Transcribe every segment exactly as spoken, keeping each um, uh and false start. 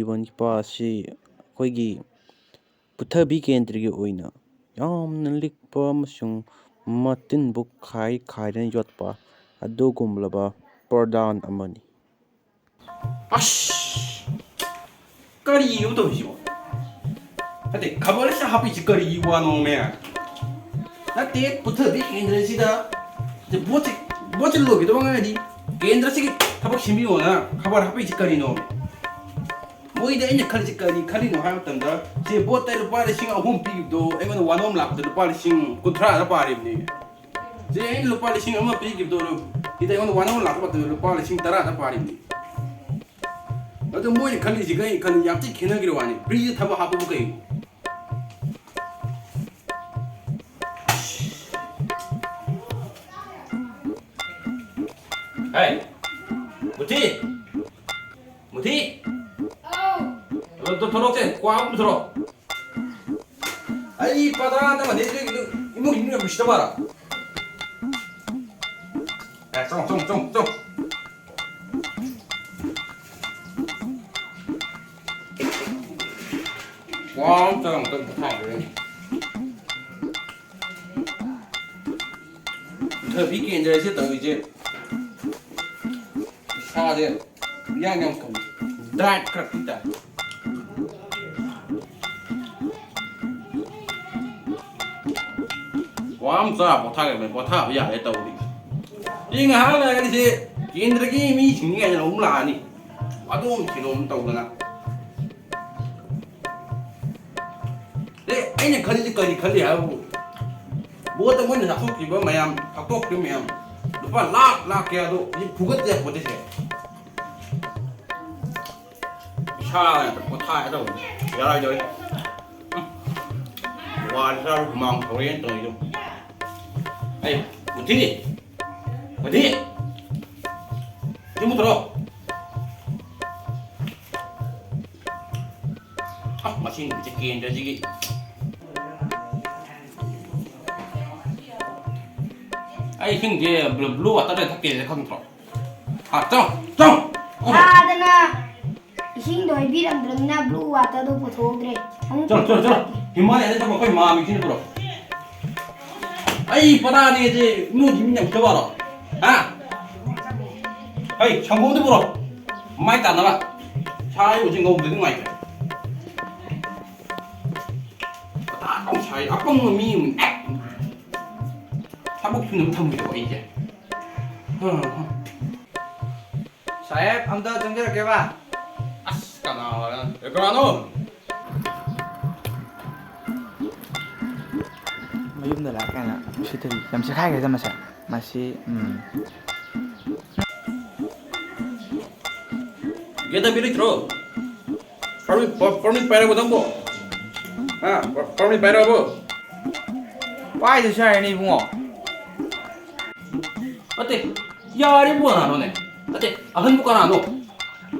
ꯂꯣꯟ ꯀꯤꯄꯥ ꯑꯁꯤ ꯑꯩꯈꯣꯏꯒꯤ ꯄꯨꯊꯕꯤ ꯀꯦꯟꯗ꯭ꯔꯒꯤ ꯑꯣꯏꯅ ꯌꯥꯝꯅ ꯂꯤꯛꯄ ꯑꯃꯁꯨꯡ ꯃꯇꯤꯟꯕꯨ ꯈꯥꯏ ꯈꯥꯏꯗꯅ ꯌꯣꯠꯄ ꯑꯗꯨꯒꯨꯝꯂꯕ ꯄ꯭ꯔꯗꯥꯟ ꯑꯃꯅꯤ꯫ ꯑꯁ! ꯀꯔꯤꯅꯣ ꯇꯧꯔꯤꯁꯤꯕꯣ? ꯅꯠꯇꯦ, ꯈꯕꯔꯁꯤꯗ ꯍꯥꯞꯄꯤꯁꯤ ꯀꯔꯤ ꯋꯥꯅꯣꯃꯦ? ꯅꯠꯇꯦ, ꯄꯨꯊꯕꯤ ꯀꯦꯟꯗ꯭ꯔꯁꯤꯗ ꯚꯣꯠꯁꯤ, ꯚꯣꯠꯁꯤ ꯂꯣꯏꯒꯗꯕ ꯉꯥꯏꯔꯗꯤ ꯀꯦꯟꯗ꯭ꯔꯁꯤꯒꯤ ꯊꯕꯛ ꯁꯤꯟꯕꯤꯌꯣꯅ ꯈꯕꯔ ꯍꯥꯞꯄꯤꯁꯤ ꯀꯔꯤꯅꯣ? ꯃꯣꯏꯗ ꯑꯩꯅ ꯈꯜꯂꯤꯁꯤ ꯀꯔꯤ ꯈꯜꯂꯤꯅꯣ ꯍꯥꯏꯕ ꯃꯇꯝꯗ, ꯁꯤ ꯚꯣꯠꯇ ꯂꯨꯄꯥ ꯂꯤꯁꯤꯡ ꯑꯍꯨꯝ ꯄꯤꯈꯤꯕꯗꯣ ꯑꯩꯉꯣꯟꯗ ꯋꯥꯅꯣꯝ ꯂꯥꯛꯄꯗ ꯂꯨꯄꯥ ꯂꯤꯁꯤꯡ ꯀꯨꯟꯊ꯭ꯔꯥꯗ ꯄꯥꯔꯤꯕꯅꯦ꯫ ꯁꯤ ꯑꯩꯅ ꯂꯨꯄꯥ ꯂꯤꯁꯤꯡ ꯑꯃ ꯄꯤꯈꯤꯕꯗꯣ, ꯁꯤꯗ ꯑꯩꯉꯣꯟꯗ ꯋꯥꯅꯣꯝ ꯂꯥꯛꯄ ꯃꯇꯝꯗ ꯂꯨꯄꯥ ꯂꯤꯁꯤꯡ ꯇꯔꯥꯗ ꯄꯥꯔꯤꯕꯅꯤ꯫ ꯑꯗꯣ ꯃꯣꯏꯅ ꯈꯜꯂꯤꯁꯤꯒ ꯑꯩꯅ ꯈꯜꯂꯤ ꯌꯥꯝ ꯊꯤ ꯈꯦꯠꯅꯈ꯭ꯔ ꯋꯥꯅꯤ꯫ ꯐ꯭ꯔꯤꯗ ꯊꯕꯛ ꯍꯥꯞꯄꯕꯨ ꯀꯩꯅꯣ? ꯍꯦ! ꯃꯨꯊꯤ! ꯃꯨꯊꯤ! ꯑꯗꯣ ꯊꯣꯔꯛꯁꯦ, ꯀ꯭ꯋꯥ ꯑꯃ ꯄꯨꯊꯣꯔꯛꯑꯣ꯫ ꯑꯩ ꯄꯗ꯭ꯔꯥ ꯅꯪ ꯑꯗꯩ ꯅꯣꯏꯒꯤꯗꯨ ꯏꯃꯨꯡꯒꯤ ꯃꯤ ꯌꯥꯝ ꯎꯁꯤꯠꯇꯕꯔꯥ? ꯑꯦ, ꯆꯪꯉꯣ, ꯆꯪꯉꯣ, ꯆꯪꯉꯣ, ꯆꯪꯉꯣ꯫ ꯋꯥ ꯑꯝꯇ ꯑꯝꯇ ꯄꯣꯊꯥꯕꯤꯔꯣ꯫ ꯄꯨꯊꯕꯤ ꯀꯦꯟꯗ꯭ꯔꯁꯦ ꯇꯧꯔꯤꯁꯦ꯫ ꯏꯁꯥꯁꯦ ꯏꯌꯥꯡ ꯌꯥꯡ ꯀꯪꯉꯤ꯫ ꯗꯥꯏꯠ ꯈꯔ ꯄꯤ ꯇꯥꯔꯦ꯫ ꯋꯥ ꯑꯃ ꯆꯥ ꯄꯣꯊꯥꯒꯗꯕꯅꯤ, ꯄꯣꯊꯥꯕ ꯌꯥꯔꯦ ꯇꯧꯔꯤ꯫ ꯁꯤ ꯉꯥꯏꯍꯥꯛ ꯂꯩꯔꯒꯗꯤ ꯁꯤ ꯀꯦꯟꯗ꯭ꯔꯒꯤ ꯃꯤꯁꯤꯡꯁꯤ ꯀꯩꯅꯣ ꯑꯃꯨꯛ ꯂꯥꯛꯑꯅꯤ꯫ ꯋꯥꯗꯣꯝ ꯊꯤꯗꯣꯝ ꯇꯧꯗꯅ꯫ ꯑꯦ, ꯑꯩꯅ ꯈꯜꯂꯤꯁꯤ ꯀꯔꯤ ꯈꯜꯂꯤ ꯍꯥꯏꯕꯕꯨ, ꯕꯣꯠꯇ ꯃꯣꯏꯅ ꯆꯥꯊꯣꯛꯈꯤꯕ ꯃꯌꯥꯝ, ꯊꯛꯇꯣꯛꯈꯤꯕ ꯃꯌꯥꯝ, ꯂꯨꯄꯥ ꯂꯥꯛ ꯂꯥꯛ ꯀꯌꯥꯗꯣ ꯍꯧꯖꯤꯛ ꯐꯨꯒꯠꯇꯦ ꯄꯣꯠꯇꯦꯁꯦ꯫ ꯏꯁꯥꯅ ꯄꯣꯊꯥꯒꯦ ꯇꯧꯕꯅꯤ꯫ ꯌꯥꯔꯣꯏꯗꯧꯔꯤ꯫ ꯎꯝ꯫ ꯋꯥꯔꯤ ꯈꯔ ꯍꯨꯃꯥꯡ ꯁꯧꯔꯦꯅ ꯇꯧꯔꯤꯗꯣ꯫ ꯑꯩ, ꯃꯨꯊꯤ! ꯃꯨꯊꯤ! ꯁꯤ ꯃꯨꯊꯠꯂꯣ꯫ ꯑ, ꯃꯁꯤ ꯅꯨꯄꯤꯁꯦ ꯀꯦꯟꯗ꯭ꯔꯁꯤꯒꯤ꯫ ꯑꯩ ꯏꯁꯤꯡꯁꯦ blue, blue water ꯊꯛꯀꯦꯁꯦ ꯈꯪꯗ꯭ꯔꯣ? ꯑ, ꯆꯪꯉꯣ, ꯆꯪꯉꯣ꯫ ꯌꯥꯗꯅ꯫ ꯏꯁꯤꯡꯗꯣ ꯍꯩꯕꯤꯔꯝꯗ꯭ꯔꯕꯅꯤꯅ blue waterꯗꯣ ꯄꯨꯊꯣꯛꯍꯧꯗ꯭ꯔꯦ꯫ ꯑꯃꯨꯛ ꯆꯠꯂꯣ, ꯆꯠꯂꯣ, ꯆꯠꯂꯣ꯫ ꯄꯨꯊꯣꯛꯍꯧꯗ꯭ꯔꯦ꯫ ꯍꯤꯃꯥꯂꯌꯥꯗ ꯆꯠꯄ ꯑꯩꯈꯣꯏ ꯃꯥꯝꯃꯤꯁꯤꯅ ꯄꯨꯔꯛꯑꯣ꯫ ꯑꯩ ꯄꯔꯥꯅꯦꯁꯦ ꯏꯃꯨꯡꯒꯤ ꯃꯤ ꯌꯥꯝ ꯎꯁꯤꯠꯇꯕꯔꯣ? ꯍꯥ? ꯍꯩ, ꯁꯪꯒꯣꯝꯗꯨ ꯄꯨꯔꯛꯑꯣ꯫ ꯃꯥꯏ ꯇꯥꯅꯕ꯫ ꯁꯥ ꯑꯌꯨꯛꯁꯤ ꯉꯧꯗ꯭ꯔꯗꯤ ꯅꯨꯡꯉꯥꯏꯇ꯭ꯔꯦ꯫ ꯀꯗꯥꯏꯗ ꯁꯥꯏ? ꯑꯄꯪꯕ ꯃꯤ ꯑꯃ꯫ ꯊꯕꯛ ꯁꯨꯅꯕ ꯊꯝꯃꯤꯔꯣ ꯑꯩꯁꯦ? ꯁꯥꯍꯦꯕ, ꯑꯝꯇ ꯆꯪꯖꯔꯛꯀꯦꯕ꯫ ꯑꯁ, ꯀꯅꯥ ꯑꯣꯏꯔ-, ꯑꯦ, ꯀꯅꯥꯅꯣ? ꯃꯌꯨꯝꯗ ꯂꯥꯛꯑꯦ ꯀꯥꯏꯅ ꯎꯁꯤꯠꯇꯔꯤ꯫ ꯌꯥꯝ ꯆꯦꯈꯥꯏꯈ꯭ꯔꯦꯗ ꯃꯁꯦ꯫ ꯃꯁꯤ, ꯎꯝ꯫ ꯒꯦꯠꯇ ꯄꯤꯔꯛꯇ꯭ꯔꯣ? ꯄꯔꯃꯤꯠ, ꯄ-, ꯄꯔꯃꯤꯠ ꯄꯥꯏꯔꯕꯣ ꯅꯪꯕꯣ? ꯍꯥ? ꯄ-, ꯄꯔꯃꯤꯠ ꯄꯥꯏꯔꯕꯣ? ꯄꯥꯏꯗꯁꯨ ꯌꯥꯔꯦꯅꯦ, ꯏꯕꯨꯡꯉꯣ꯫ ꯅꯠꯇꯦ, ꯌꯥꯔꯦꯕꯨ ꯀꯅꯥꯅꯣꯅꯦ? ꯅꯠꯇꯦ, ꯑꯍꯟꯕꯨ ꯀꯅꯥꯅꯣ?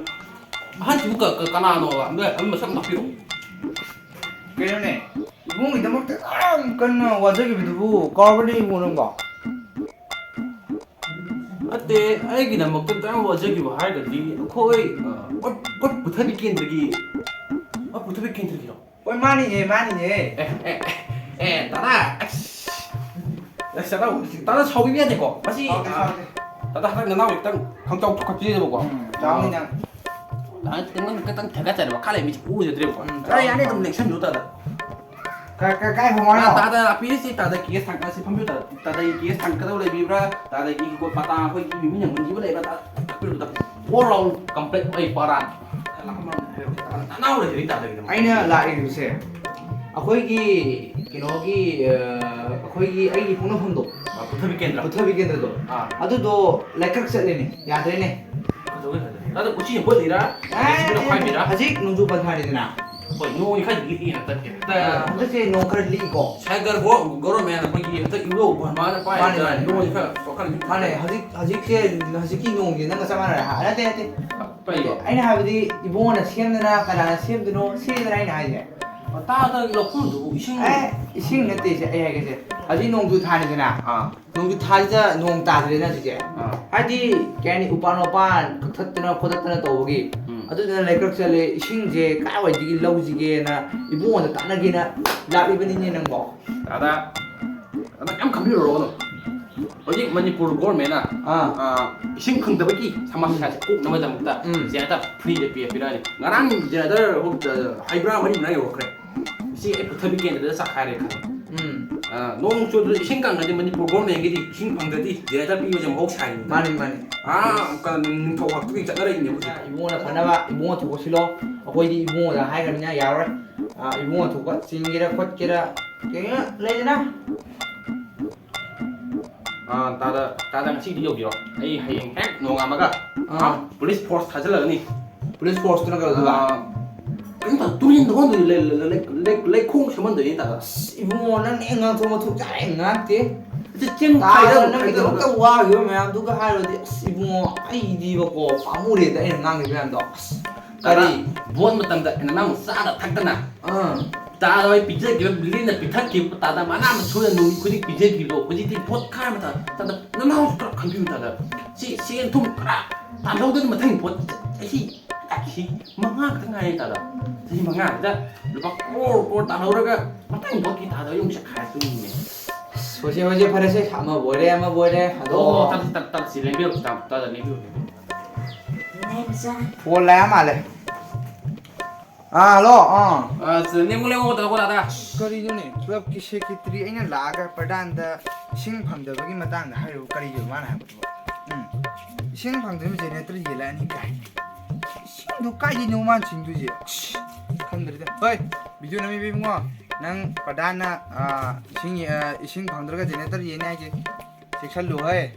ꯑꯍꯟꯁꯤꯕꯨ ꯀ-, ꯀ-, ꯀꯅꯥꯅꯣꯕ? ꯑꯝꯇ, ꯑꯝꯇ ꯃꯁꯛ ꯇꯥꯛꯄꯤꯔꯛꯑꯣ꯫ ꯀꯩꯅꯣꯅꯦ, ꯏꯕꯨꯡꯒꯤꯗꯃꯛꯇ ꯌꯥꯝ ꯀꯟꯅ ꯋꯥꯖꯈꯤꯕꯗꯨꯕꯨ ꯀꯥꯎꯔꯕꯅꯦ ꯏꯕꯨꯡꯉꯣ ꯅꯪꯕꯣ? ꯅꯠꯇꯦ, ꯑꯩꯒꯤꯗꯃꯛꯇ ꯌꯥꯝ ꯋꯥꯖꯈꯤꯕ ꯍꯥꯏꯔꯒꯗꯤ ꯑꯩꯈꯣꯏ, ꯑ, ꯄꯣꯠ, ꯄꯣꯠ ꯄꯨꯊꯕꯤ ꯀꯦꯟꯗ꯭ꯔꯒꯤ, ꯄꯣꯠ ꯄꯨꯊꯕꯤ ꯀꯦꯟꯗ꯭ꯔꯒꯤꯔꯣ? ꯍꯣꯏ, ꯃꯥꯅꯤꯅꯦ, ꯃꯥꯅꯤꯅꯦ꯫ ꯑꯦ, ꯑꯦ, ꯑꯦ, ꯑꯦ, ꯇꯥꯗꯥ, ꯑꯁ, ꯑꯁ, ꯇꯥꯗꯥ, ꯇꯥꯗꯥ ꯁꯥꯎꯕꯤꯕ ꯌꯥꯗꯦꯀꯣ꯫ ꯃꯁꯤ, ꯁꯥꯎꯗꯦ, ꯑ, ꯁꯥꯎꯗꯦ꯫ ꯇꯥꯗꯥ ꯍꯟꯗꯛ ꯅꯅꯥꯎ ꯈꯤꯇꯪ ꯈꯪꯆꯥꯎ ꯆꯥꯎꯈꯠꯄꯤꯔꯦꯕꯀꯣ꯫ ꯎꯝ, ꯆꯥꯎꯅꯤ ꯅꯪ꯫ ꯅꯍꯥꯟ ꯈꯤꯇꯪ, ꯅꯪ ꯈꯤꯇꯪ ꯊꯥꯒꯠꯆꯔꯦ, ꯃꯈꯥ ꯂꯩꯕꯤꯁꯤ ꯎꯖꯗ꯭ꯔꯦꯕꯀꯣ꯫ ꯎꯝ, ꯑ, ꯌꯥꯅꯤ, ꯆꯥꯎꯅꯤ, ꯑꯗꯨꯝ ꯆꯥꯎꯅꯤ꯫ ꯅꯦꯛꯁꯟꯕꯤꯌꯨ ꯇꯥꯗꯥ꯫ ꯀ-, ꯀ-, ꯀꯥꯏ ꯍꯣꯡꯉꯣ ꯍꯥꯏꯅꯣ? ꯇꯥꯗꯥ, ꯄꯤꯔꯤꯁꯤ ꯇꯥꯗꯥ ꯀꯦꯁ ꯊꯥꯡ-, ꯑꯁꯤ ꯐꯝꯕꯤꯌꯨ ꯇꯥꯗꯥ꯫ ꯇꯥꯗꯥꯒꯤ ꯀꯦꯁ ꯊꯥꯡꯒꯗꯧ ꯂꯩꯕꯤꯕ꯭ꯔꯥ? ꯇꯥꯗꯥꯒꯤ ꯍꯤꯡꯒꯣꯜ ꯄꯇꯥ ꯑꯩꯈꯣꯏꯒꯤ ꯃꯤꯅ ꯃꯨꯟꯈꯤꯕ ꯂꯩꯕ꯭ꯔꯥ? ꯇꯥ-, ꯇꯥꯛꯄꯤꯔꯨꯕꯗ꯫ All round complete ꯑꯩ ꯄꯥꯔꯥꯟ꯫ ꯅꯅꯥꯎ ꯂꯩꯔꯤ ꯇꯥꯗꯥꯒꯤꯗꯃꯛ꯫ ꯑꯩꯅ ꯂꯥꯛꯏꯕꯁꯦ ꯑꯩꯈꯣꯏꯒꯤ ꯀꯩꯅꯣꯒꯤ, ꯑ, ꯑꯩꯈꯣꯏꯒꯤ ꯑꯩꯒꯤ ꯄꯣꯛꯅꯐꯝꯗꯣ, ꯑ, ꯄꯨꯊꯕꯤ ꯀꯦꯟꯗ꯭ꯔ꯫ ꯄꯨꯊꯕꯤ ꯀꯦꯟꯗ꯭ꯔꯗꯣ, ꯑꯥ꯫ ꯑꯗꯨꯗꯣ ꯂꯩꯀꯛ ꯆꯠꯂꯦꯅꯦ, ꯌꯥꯗ꯭ꯔꯦꯅꯦ꯫ ꯀꯩꯗꯧꯕꯩ ꯌꯥꯗ꯭ꯔꯦ? ꯑꯗꯣ ꯎꯆꯤꯅ ꯍꯨꯠꯂꯤꯔꯥ? ꯑꯦ, ꯖꯦꯁꯤꯕꯤꯅ ꯅꯠꯇꯦ, ꯐꯥꯏꯕꯤꯔꯥ? ꯍꯧꯖꯤꯛ ꯅꯣꯡꯖꯨ ꯄꯟꯊꯥꯅꯤꯗꯅ꯫ ꯍꯣꯏ, ꯅꯣꯡꯁꯤ ꯈꯔ ꯂꯤꯛꯏꯅ ꯍꯟꯗꯛꯇꯤ꯫ ꯑ, ꯍꯟꯗꯛꯁꯦ ꯅꯣꯡ ꯈꯔ ꯂꯤꯛꯏꯀꯣ꯫ ꯁꯦꯟꯇꯔ ꯒꯣ-, ꯒꯣꯚꯔꯃꯦꯟ ꯑꯩꯈꯣꯏꯒꯤ ꯍꯟꯗꯛ ꯏꯕꯣ ꯕꯔꯃꯥꯅ ꯄꯥꯏꯔꯤꯕ ꯃꯥꯅꯦ, ꯃꯥꯅꯦ, ꯅꯣꯡꯁꯤ ꯃꯥꯅꯦ꯫ ꯈꯔ ꯋꯥꯈꯜ ꯂꯤꯛ-, ꯃꯥꯅꯦ, ꯍꯧꯖꯤꯛ, ꯍꯧꯖꯤꯛꯁꯦ, ꯍꯧꯖꯤꯛꯀꯤ ꯅꯣꯡꯁꯦ ꯅꯪꯒ ꯆꯞ ꯃꯥꯟꯅꯔꯦ꯫ ꯑ, ꯅꯠꯇꯦ, ꯅꯠꯇꯦ꯫ ꯀꯩꯅꯣ? ꯑꯩꯅ ꯍꯥꯏꯕꯗꯤ ꯏꯕꯨꯡꯉꯣꯅ ꯁꯦꯝꯗꯅ ꯀꯅꯥꯅ ꯁꯦꯝꯗꯅꯣ ꯁꯤꯅꯤꯗꯅ ꯑꯩꯅ ꯍꯥꯏꯁꯦ꯫ ꯍꯞꯇꯥꯗ ꯂꯧꯐꯝꯗꯨꯕꯨ ꯏꯁꯤꯡ? ꯑꯦ, ꯏꯁꯤꯡ ꯅꯠꯇꯦ ꯁꯦ, ꯑꯩ ꯍꯥꯏꯒꯦꯁꯦ꯫ ꯍꯧꯖꯤꯛ ꯅꯣꯡꯖꯨ ꯊꯥꯅꯤꯗꯅ꯫ ꯑꯥ꯫ ꯅꯣꯡꯖꯨ ꯊꯥꯁꯤꯗ ꯅꯣꯡ ꯇꯥꯗ꯭ꯔꯦꯅ ꯍꯧꯖꯤꯛꯁꯦ꯫ ꯑꯥ꯫ ꯍꯥꯏꯗꯤ ꯀꯩ ꯍꯥꯏꯅꯤ, ꯎꯄꯥꯟ ꯋꯥꯄꯥꯟ ꯀꯛꯊꯠꯇꯅ ꯈꯣꯠꯇꯠꯇꯅ ꯇꯧꯕꯒꯤ꯫ ꯎꯝ꯫ ꯑꯗꯨꯗꯨꯅ ꯂꯩꯀ꯭ꯔꯛ ꯆꯠꯂꯦ, ꯏꯁꯤꯡꯁꯦ ꯀꯥꯏꯋꯥꯏꯗꯒꯤ ꯂꯧꯁꯤꯒꯦꯅ ꯏꯕꯨꯡꯉꯣꯗ ꯇꯥꯟꯅꯒꯦꯅ ꯂꯥꯛꯂꯤꯕꯅꯤꯅꯦ ꯅꯪꯕꯣ꯫ ꯇꯥꯗ, ꯑꯗ ꯌꯥꯝ ꯈꯟꯕꯤꯔꯨꯔꯣ꯫ ꯍꯧꯖꯤꯛ ꯃꯅꯤꯄꯨꯔ ꯒꯣꯔꯃꯦꯟꯅ, ꯑꯥ꯫ ꯑꯥ, ꯏꯁꯤꯡ ꯐꯪꯗꯕꯒꯤ ꯁꯃꯁ꯭ꯌꯥꯁꯦ ꯀꯣꯛꯅꯕꯒꯤꯗꯃꯛꯇ ꯎꯝ꯫ ꯖꯦꯅꯦꯔꯦꯇꯔ ꯐ꯭ꯔꯤꯗ ꯄꯤ-, ꯄꯤꯔꯛꯑꯅꯤ꯫ ꯉꯔꯥꯡ ꯖꯦꯅꯦꯔꯦꯇꯔ ꯍꯩꯕ꯭ꯔꯥ ꯃꯔꯤ ꯃꯉꯥ ꯌꯧꯔꯛꯈ꯭ꯔꯦ꯫ ꯁꯤ ꯑꯩ ꯄꯨꯊꯕꯤ ꯀꯦꯟꯗ꯭ꯔꯗ ꯆꯥꯛꯈꯥꯏꯔꯦ ꯈꯜꯂꯣ꯫ ꯎꯝ꯫ ꯑꯥ, ꯅꯣꯡ ꯆꯨꯗ꯭ꯔꯗꯤ ꯏꯁꯤꯡ ꯀꯪꯉꯗꯤ ꯃꯅꯤꯄꯨꯔ ꯒꯣꯔꯃꯦꯟꯒꯤꯗꯤ ꯏꯁꯤꯡ ꯐꯪꯗ꯭ꯔꯗꯤ ꯖꯦꯅꯦꯔꯦꯇꯔ ꯄꯤꯕꯁꯦ ꯃꯍꯧꯁꯥꯅꯤ꯫ ꯃꯥꯅꯤ, ꯃꯥꯅꯤ꯫ ꯑꯥ, ꯀ-, ꯅꯤꯡꯊꯧ ꯍꯥꯛꯇꯒꯤ ꯆꯠꯅꯔꯛꯏꯅꯦ ꯍꯧꯖꯤꯛ꯫ ꯏꯕꯨꯡꯉꯣꯅ ꯐꯅꯕ ꯏꯕꯨꯡꯉꯣ ꯊꯣꯛꯄ ꯁꯤꯜꯂꯣ꯫ ꯑꯩꯈꯣꯏꯗꯤ ꯏꯕꯨꯡꯉꯣꯗ ꯍꯥꯏꯈ꯭ꯔꯕꯅꯤꯅ ꯌꯥꯔꯔꯣꯏ꯫ ꯑꯥ, ꯏꯕꯨꯡꯉꯣ ꯊꯣꯛꯄ ꯆꯤꯡꯒꯦꯔꯥ ꯈꯣꯠꯀꯦꯔꯥ ꯀꯩꯅꯣ ꯂꯩꯗꯅ꯫ ꯑꯥ, ꯇꯥꯗ, ꯇꯥꯗ ꯉꯁꯤꯗꯤ ꯌꯧꯕꯤꯔꯣ꯫ ꯑꯩ ꯍꯌꯦꯡ ꯍꯦꯛ ꯅꯣꯡꯉꯥꯟꯕꯒ ꯑꯥ꯫ ꯄꯨꯂꯤꯁ ꯐꯣꯔꯁ ꯊꯥꯖꯤꯜꯂꯛꯑꯅꯤ꯫ ꯄꯨꯂꯤꯁ ꯐꯣꯔꯁꯇꯨꯅ ꯀꯩꯗꯧꯗꯣꯏꯕ? ꯑꯥ, ꯀꯩꯝ ꯇꯧ-, ꯇꯨꯔꯦꯟꯗ ꯍꯣꯟꯗꯣꯏꯅꯤ, ꯂꯩ-, ꯂꯩ-, ꯂꯩ-, ꯂꯩ-, ꯂꯩꯈꯣꯡ ꯁꯦꯝꯍꯟꯗꯣꯏꯅꯤ ꯇꯥꯗ꯫ ꯑꯁ, ꯏꯕꯨꯡꯉꯣ, ꯅꯪꯅ ꯍꯦꯛ ꯉꯥꯡꯊꯣꯛ ꯃꯊꯣꯛ ꯆꯥꯔꯦ ꯉꯥꯡꯇꯦ꯫ ꯑꯗꯨ ꯆꯦꯡ ꯇꯥꯗ ꯈꯥꯏꯗ-, ꯅꯪꯒꯤꯗꯃꯛꯇ ꯈꯥꯏꯗ-, ꯋꯥꯈꯤꯕ ꯃꯌꯥꯝꯗꯨꯒ ꯍꯥꯏꯔꯨꯔꯗꯤ, ꯑꯁ, ꯏꯕꯨꯡꯉꯣ, ꯑꯩꯗꯤꯕꯀꯣ ꯄꯥꯝꯃꯨꯔꯦꯗ ꯑꯩꯅ ꯉꯥꯡꯈꯤꯕ ꯃꯌꯥꯝꯗꯣ꯫ ꯑꯁ, ꯇꯥꯗ, ꯀꯔꯤ? ꯚꯣꯠ ꯃꯇꯝꯗ ꯑꯩꯅ ꯅꯪ ꯆꯥꯅ ꯊꯛꯇꯅ ꯑꯥ꯫ ꯇꯥꯗ ꯍꯣꯏ ꯄꯤꯖꯈꯤꯕ, ꯕꯤꯂꯤꯟꯅ ꯄꯤꯊꯛꯈꯤꯕ, ꯇꯥꯗ ꯃꯅꯥ ꯃꯁꯤꯡꯅ ꯅꯨꯃꯤꯠ ꯈꯨꯗꯤꯡ ꯄꯤꯖꯈꯤꯕꯗꯣ, ꯍꯧꯖꯤꯛꯇꯤ ꯚꯣꯠ ꯈꯥꯏꯕ ꯃꯇꯝ, ꯇꯥꯗ ꯅꯅꯥꯎꯁꯨ ꯈꯔ ꯈꯟꯕꯤꯌꯨ ꯇꯥꯗ꯫ ꯁꯤ ꯁꯦꯟ ꯊꯨꯝ ꯈꯔ ꯇꯥꯜꯍꯧꯗꯅ ꯃꯊꯪ ꯚꯣꯠ ꯆꯍꯤ ꯆꯍꯤ ꯃꯉꯥ ꯈꯛꯇ ꯉꯥꯏꯔꯦ ꯇꯥꯗ꯫ ꯆꯍꯤ ꯃꯉꯥꯁꯤꯗ ꯂꯨꯄꯥ ꯀ꯭ꯔꯣꯔ ꯀ꯭ꯔꯣꯔ ꯇꯥꯜꯍꯧꯔꯒ ꯃꯊꯪ ꯚꯣꯠꯀꯤ ꯊꯥꯗ ꯌꯨꯝ ꯆꯠꯈꯥꯏꯔꯛꯇꯣꯏꯅꯤꯅꯦ꯫ ꯍꯣꯏꯁꯦ, ꯍꯣꯏꯁꯦ, ꯐꯔꯦꯁꯦ, ꯑꯃꯕꯨ ꯑꯣꯏꯔꯦ, ꯑꯃꯕꯨ ꯑꯣꯏꯔꯦ꯫ ꯑꯗꯣ ꯑꯣ, ꯇꯥꯗ, ꯇꯥꯗ, ꯇꯥꯗ, ꯁꯤ ꯂꯦꯡꯕꯤꯌꯨ, ꯇꯥꯗ, ꯇꯥꯗ, ꯂꯦꯡꯕꯤꯌꯨ, ꯂꯦꯡꯕꯤꯌꯨ꯫ ꯐꯣꯟ ꯂꯥꯛꯑ ꯃꯥꯜꯂꯦ꯫ ꯑꯥ, ꯍꯜꯂꯣ, ꯑꯥ꯫ ꯑ, ꯁꯤ ꯂꯦꯡꯉꯨ, ꯂꯦꯡꯉꯨ, ꯇꯥꯗ, ꯇꯥꯗ꯫ ꯀꯔꯤꯅꯣꯅꯦ, ꯀ꯭ꯂꯕꯀꯤ ꯁꯦꯀ꯭ꯔꯦꯇꯔꯤ ꯑꯩꯅ ꯂꯥꯛꯑꯒ ꯄ꯭ꯔꯙꯥꯟꯗ ꯏꯁꯤꯡ ꯐꯪꯗꯕꯒꯤ ꯃꯇꯥꯡꯗ ꯍꯥꯏꯔꯤꯕ ꯀꯔꯤꯅꯣ ꯃꯥꯅ ꯍꯥꯏꯕꯗꯨꯕꯣ? ꯎꯝ꯫ ꯏꯁꯤꯡ ꯐꯪꯗꯕ ꯖꯦꯅꯦꯔꯦꯇꯔ ꯌꯦꯜꯂꯛꯑꯅꯤ ꯀꯥꯏ꯫ ꯏꯁꯤꯡꯗꯨ ꯀꯥꯏꯗꯩꯅꯣ ꯃꯥꯅ ꯆꯤꯡꯗꯣꯏꯁꯦ? ꯑꯁ, ꯈꯪꯗ꯭ꯔꯦꯗ꯫ ꯍꯣꯏ, ꯚꯤꯗꯤꯑꯣ ꯅꯝꯃꯤꯕ ꯏꯕꯨꯡꯉꯣ, ꯅꯪ ꯄ꯭ꯔꯙꯥꯟꯅ, ꯑꯥ, ꯏꯁꯤꯡ, ꯑꯥ, ꯏꯁꯤꯡ ꯐꯪꯗ꯭ꯔꯒ ꯖꯦꯅꯦꯔꯦꯇꯔ ꯌꯦꯜꯂꯅꯤ ꯍꯥꯏꯁꯦ ꯆꯦꯛꯁꯜꯂꯨ ꯍꯣꯏ꯫